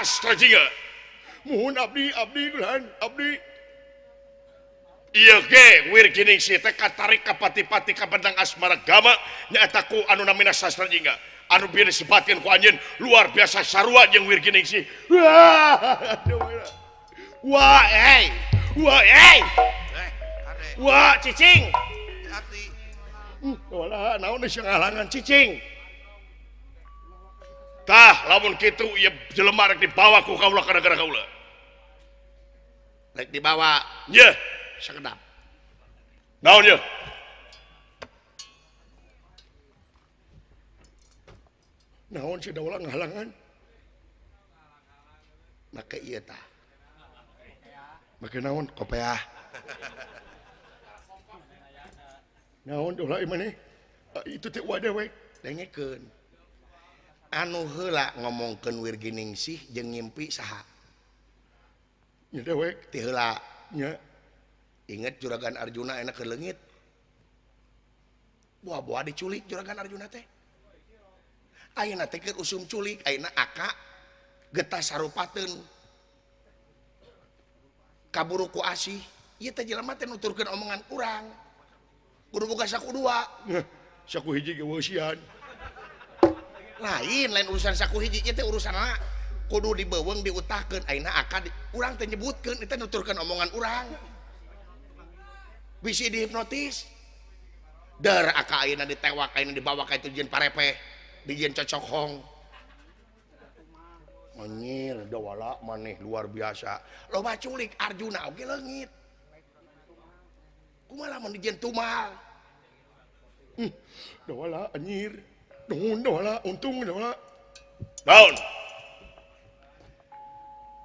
Sastra Jingga. Muhun abdi abdi geuleuhan abdi. Ieu ge Wirginingsih teh katarik ka pati-pati ka Bentang Asmara Gama nyaeta ku anu namina Sastra Jingga. Anu bieu disebatkeun ku anjeun luar biasa sarua jeung Wirginingsih. Wah, wah, eh. Wah, eh. Wah, cicing. Walah, naon geus ngalangan cicing. Tah, lamun kitu ieu jelema rek dibawa ku kaula ka negara kaula. Rek dibawa. Yeuh. Sakedap. Naon yeuh? Naon si daula ngahalangan? Make ieu tah. Make naon? Kopeah. Naon daula ieu maneh? Itu teh wa dewek. Dengekeun. Anu heula ngomongkeun Wirginingsih jeung ngimpi saha? Nya dewek ti heula. Nya. Ingat Juragan Arjuna enak keur leungit. Buah-buah diculik Juragan Arjuna teh. Ayeuna teh keur usum culik, ayeuna aka getah sarupateun. Kaburu ku asih, ieu teh jelema teh nuturkeun omongan urang. Kudu boga saku dua. Saku hiji ge weusian. Lain, lain urusan saku hiji ieu teh urusanna kudu dibeuweung diutahkeun. Ayeuna aka urang teh nyebutkeun, ieu teh nuturkeun omongan urang. Bisi dihipnotis. Der aka ayeuna ditewak, ayeuna dibawa ka itu jieun parepeh, dijieun cocokhong. Anjir, dawala maneh luar biasa. Loba culik Arjuna oge leungit. Kumaha lamun dijieun tumal? Dawala anjir. Nuhun dawala, untung dawala. Naon?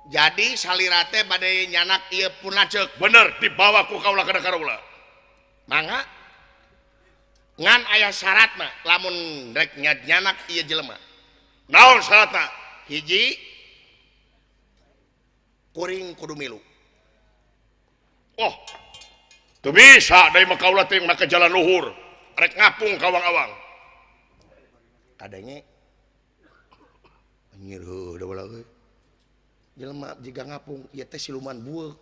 Jadi salira teh bade nyanak ieu pun lanceuk. Bener, dibawa ku kaula ka kaula. Mangga. Ngan aya syaratna lamun rek nyanak ieu jelema. Naon syaratna? Hiji, kuring kudu milu. Oh, teu bisa deui mah kaula teh make jalan luhur. Rek ngapung ka awang-awang. Kadenge anjir heuh da bala euy. Jelema jiga ngapung ieu teh siluman bueuk.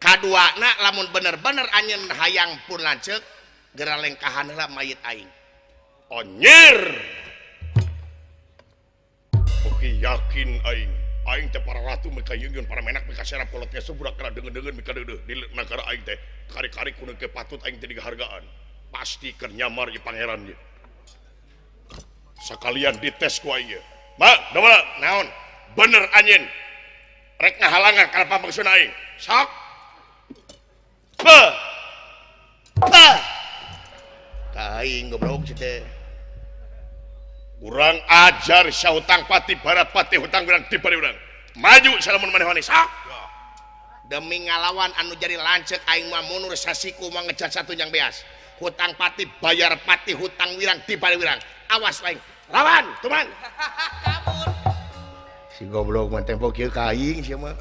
Kaduana lamun bener-bener anjeun hayang pun lanceuk geura lengkahan heula mayit aing. Anjir. Oke yakin aing. Aing teh para ratu mika yeungeun para menak mika serap kolotnya sebudak kana deungeun-deungeun mika deudeuh di nagara aing teh. Kari-kari kudu ke patut aing teh dihargaan. Pasti keur nyamar ieu pangeran ieu. Sakalian dites ku aing ieu. Ma, damala naon? Bener anjeun. Rek ngahalangan kana pamaksud aing. Sok. Pe. Pe. Ka aing goblok si teh. Urang ajar sahutang pati barat pati hutang urang dibari urang. Maju salamun maneh wani sok. Demi ngalawan anu jadi lanceuk aing mah mundur sasiku mah ngejar satu yang beas. Hutang pati bayar pati hutang wirang dibari wirang. Awas aing. Lawan, tuman. Kabur. Si goblok mah tempo kieu ka aing sia mah.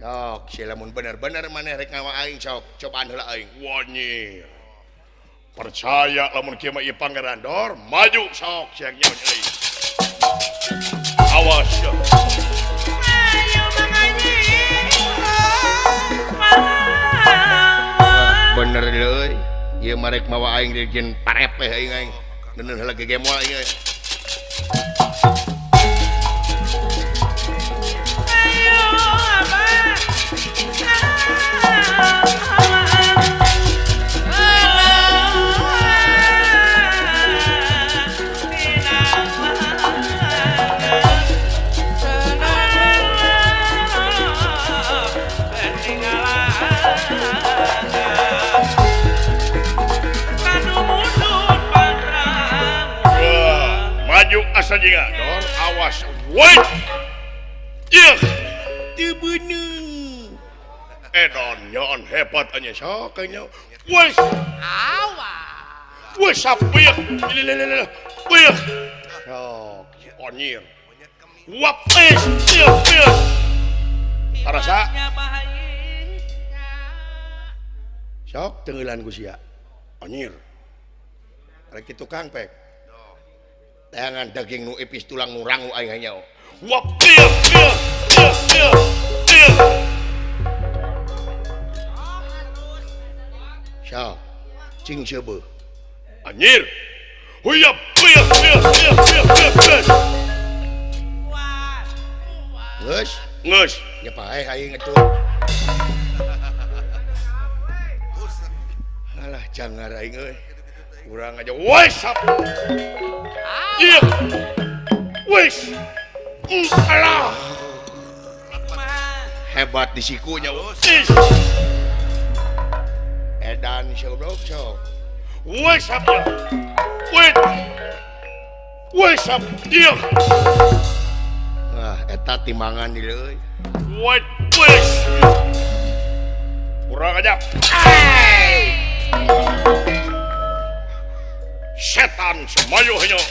Sok, si lamun bener-bener maneh rek ngawa aing sok, cobaan heula aing. Wanyir. Percaya lamun kieu mah ieu pangeran dor, maju sok siang nyawa aing. Awas ya. Ayo Mang Haji. Bener deui. Ieu mah rek mawa aing dijieun parepeh aing aing. Neuneuh heula gegemol aing euy. Ayo Abah. Maju asa jingga dor awas woi yeuh teu beuneu edon nyon hebat anya sok nya woi awas woi sapeuyeuk lelelele peuyeuk sok anjir wapes yeuh peuyeuk tarasa sok tengeulan ku sia anjir rek tukang pek Tayangan daging nu ipis tulang nu rangu aing hayang nyaho. Wah, iya, iya, iya, iya, iya. Sok, cing seubeuh. Anjir. Huyap, iya, iya, iya, iya, iya. Geus, geus. Nya paeh aing atuh. Alah jangar aing euy. Urang aja wes. Iya. Wes. Alah. Hebat di sikunya. Edan goblok sok. Wes apa? Wes. Wes iya. Ah, eta timbangan di euy. Wes. Wes. Urang aja. Setan semayu hanya.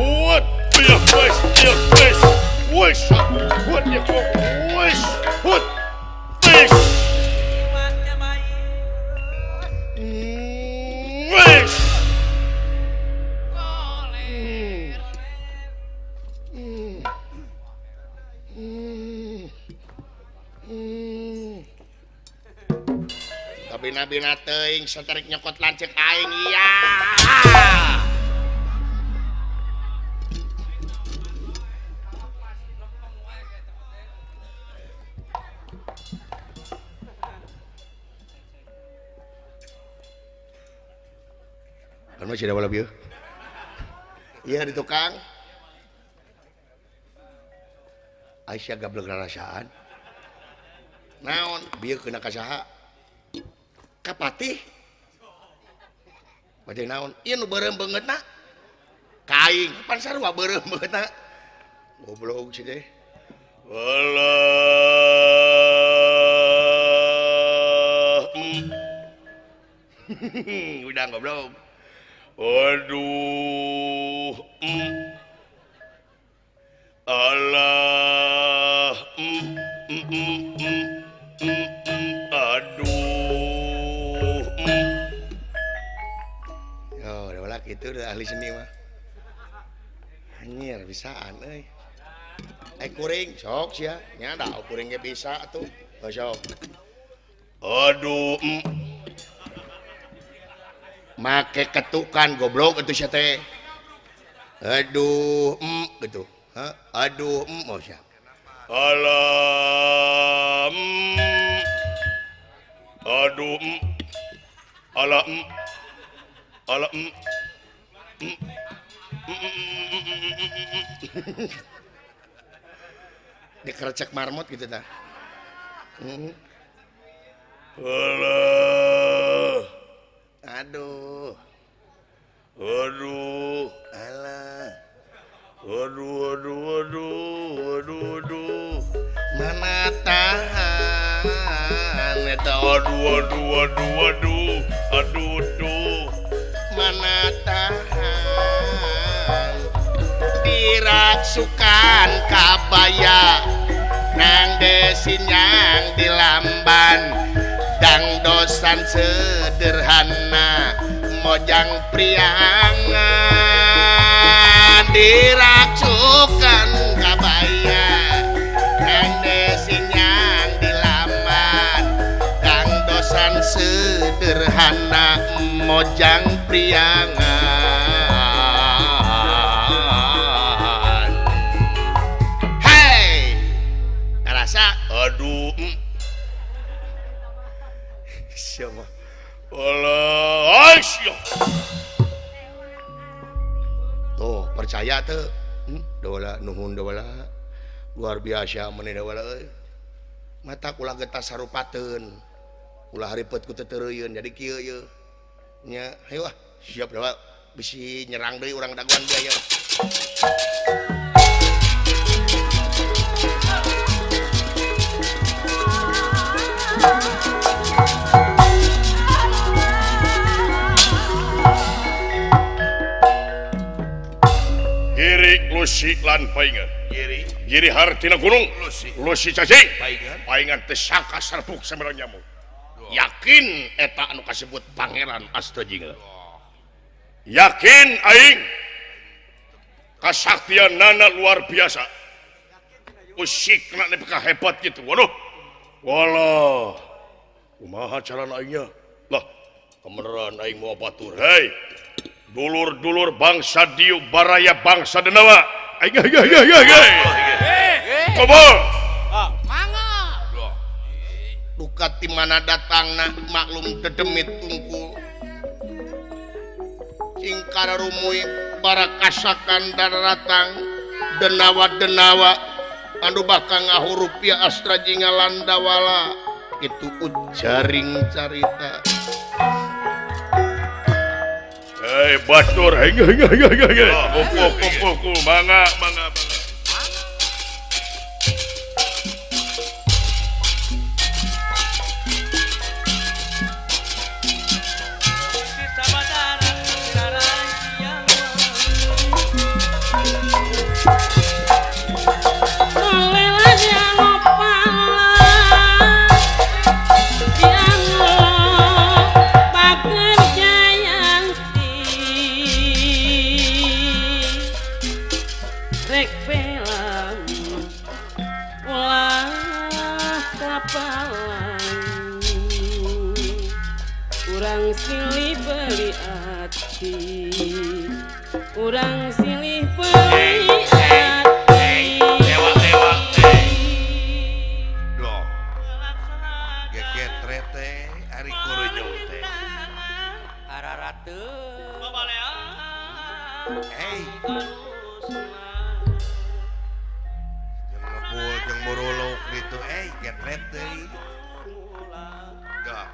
What? What? Bina-bina teuing saterik nyokot lanceuk aing iya. Kan masih ada balap ieu. Iya di tukang. Aisyah gablek rarasaan. Naon bieu kena ka saha? Kapatih patih naon ieu nu beureum beungeutna ka aing pan sarua beureum beungeutna goblok sih teh. Alah. Udah goblok. Aduh. Alah. Aduh. Itu udah ahli seni mah. Anjir bisaan euy. Eh kuring sok sia. Nya da kuring ge bisa atuh. Oh, sok. Aduh. Make ketukan goblok atuh sia teh. Aduh, gitu. Hah? Aduh, oh siap. Alah. Aduh. Alah. Alah. Dikerecek marmot gitu dah. Alah. Aduh. Aduh. Alah. Aduh, aduh, aduh, aduh, aduh. Mana tahan eta. Aduh, aduh, aduh, aduh, aduh, aduh. Mana tahan diraksukan kabaya nang desinyang di lamban dangdosan sederhana mojang priangan diraksukan kabaya nang desinyang di lamban dangdosan sederhana mojang priangan. Hei, ngerasa? Aduh. Siapa? Alah, aisyah. Tuh, percaya tuh. Dawala nuhun dawala. Luar biasa meneh dawala euy. Mata ulah getas sarupateun. Ulah ripet ku teu jadi kieu ieu. Nya, hayu ah, siap dawa bisi nyerang deui urang dagoan bieu. Lusi lan paingan. Giri. Giri hartina gunung. Lusi. Lusi cacing. Paingan. Paingan teu sangka serbuk samerang nyamuk. Yakin eta anu kasebut Pangeran Astrajingga. Yakin aing kasaktian nana luar biasa. Usikna nepi ka hebat kitu. Waduh. Walah. Kumaha carana aingnya? Lah, kemeneran aing moal batur. Hei. Dulur-dulur bangsa Diu baraya bangsa Denawa. Aing aing aing aing aing. Kumpul. Mangga. Duka ti mana datangna maklum dedemit tungkul. Cingkara rumui barakasakan daratang denawa-denawa anu bakal ngahurupia Astrajingga Landawala itu ujaring carita. Hei batur, hei hei hei hei hei. Kumpul kumpul kumpul, mangga mangga mangga. Urang silih beli ati. Dewa dewa. Doh. Gegetre teh ari kurunyung teh. Ararateun. Hei. Jeung ngebul jeung muruluk ditu getret deui. Doh.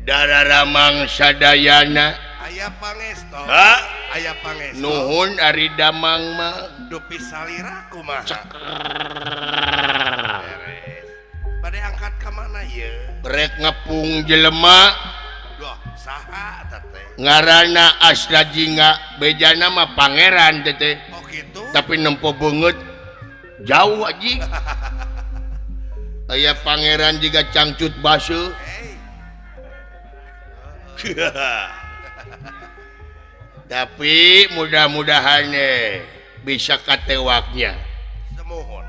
Dararamang sadayana aya pangesto. Ha? Aya pangesto. Nuhun ari damang mah dupi salira kumaha. Beres. Bade angkat ka mana ieu? Rek ngepung jelema. Duh, saha eta teh? Ngaranna Astrajingga, bejana mah pangeran teh teh. Oh kitu. Tapi nempo beungeut jauh aji. Aya pangeran jiga cangcut baseuh. Tapi mudah-mudahan bisa katewaknya. Semohon.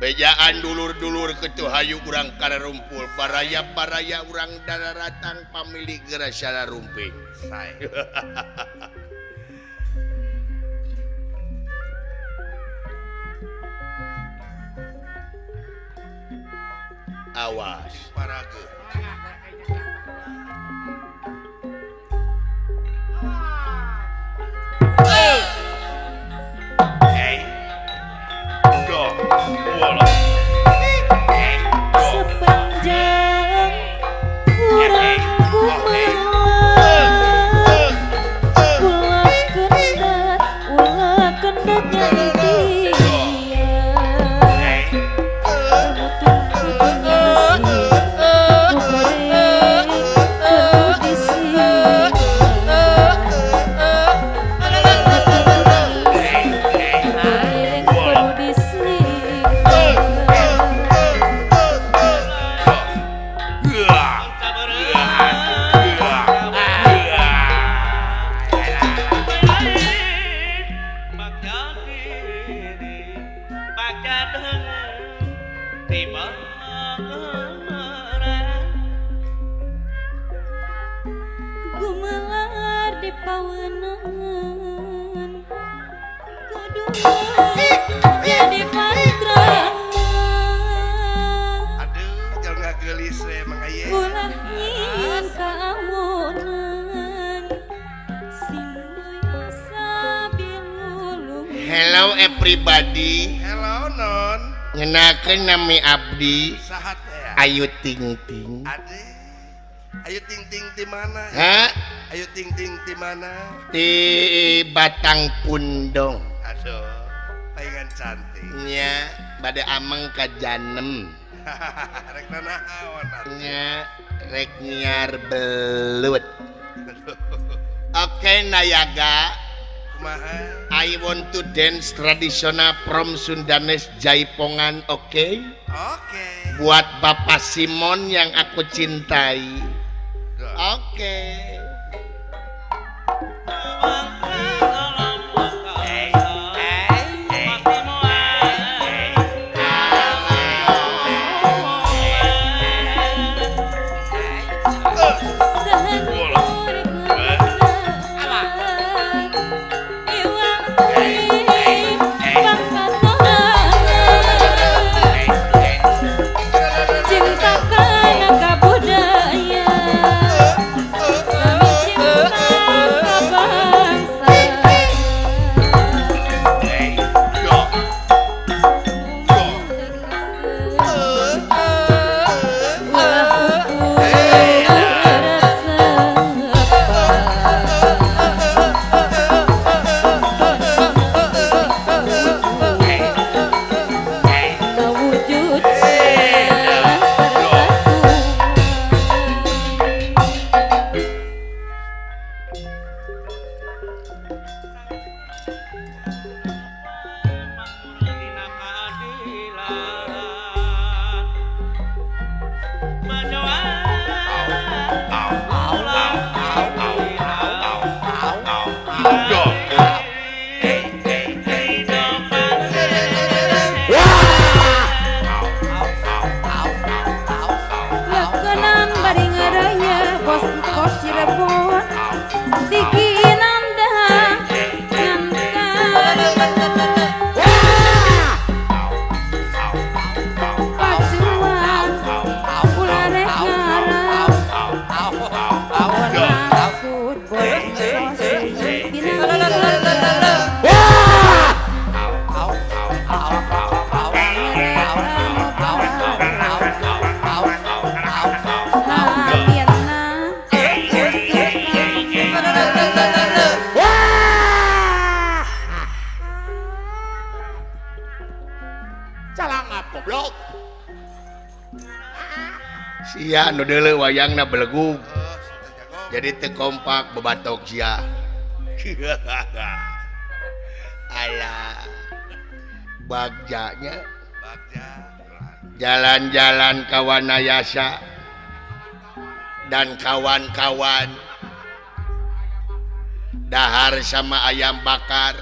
Bejaan dulur-dulur ketu hayu urang kararumpul, baraya-baraya urang dararatang pamili gerasana rumping. Sae. Awas. Parage. Hey. Go. Bola. Sepanjang urang kumaha ulah kendat nyai gumelar di pawenangan kudu jadi pantra. Aduh, jangan gelis emang aye. Ulah nyieun kaawonan sing sabilulung. Hello everybody. Hello non. Ngenakeun nami abdi. Saha teh? Ayu Ting Ting. Aduh. Ayu Ting Ting di mana? Hah? Ayu Ting Ting di mana? Di Batang Pundong. Aduh, palingan cantik. Nya, bade ameng ka janem. Rek nanaon atuh. Nya. Rek nyiar belut. Oke Nayaga. Kumaha? I want to dance tradisional from Sundanese Jaipongan, oke? Okay? Oke. Okay. Buat Bapak Simon yang aku cintai. Oke. Okay. Sia nu deuleu wayangna belegug. Jadi teu kompak bebatok sia. Alah. Bagjanya. Jalan-jalan kawanayasa dan kawan-kawan. Dahar sama ayam bakar,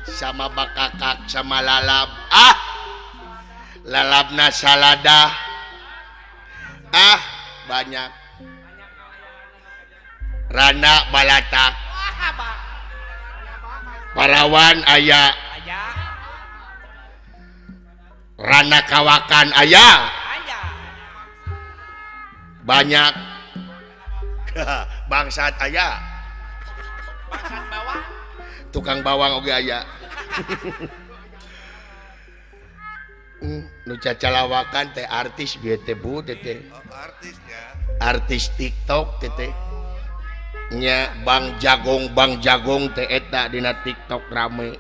sama bakakak, sama lalap. Ah. Lalapna saladah. Ah, banyak. Rana balatak. Parawan aya. Rana kawakan aya. Banyak. Bangsat aya. Tukang bawang oge aya. Nu cacalawakan teh artis bieu teh bu teh teh. Artisnya. Artis TikTok teh teh. Nya Bang Jagong teh eta dina TikTok rame.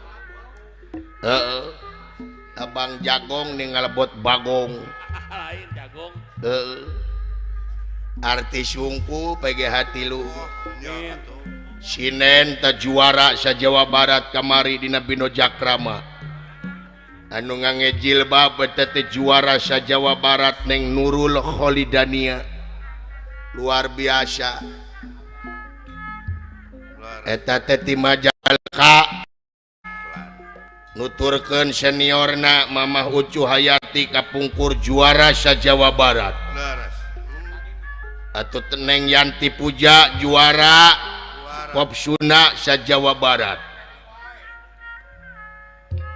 Heeh. Bang Jagong ning ngalebot bagong. Lain jagong. Heeh. Artis wungku PGH 3. Sinen teh juara sa Jawa Barat kamari dina Bino Jakrama. Anu ngange jilbab eta teh juara sa Jawa Barat Neng Nurul Kholidania. Luar biasa. Eta teh ti Majalengka. Nuturkeun seniorna Mamah Ucu Hayati kapungkur juara sa Jawa Barat. Atuh Neng Yanti Puja juara Pop Sunda sa Jawa Barat.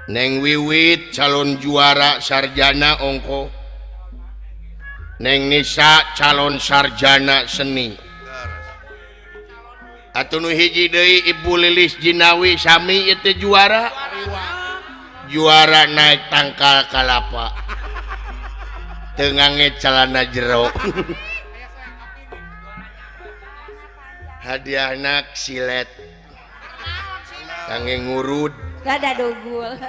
Neng Wiwit calon juara sarjana ongko. Neng Nisa calon sarjana seni. Atuh nu hiji deui Ibu Lilis Jinawi sami ieu teh juara. Juara naik tangkal kalapa. Teu ngange calana jero. Hadiahna silet. Kangge ngurud. Rada dogul.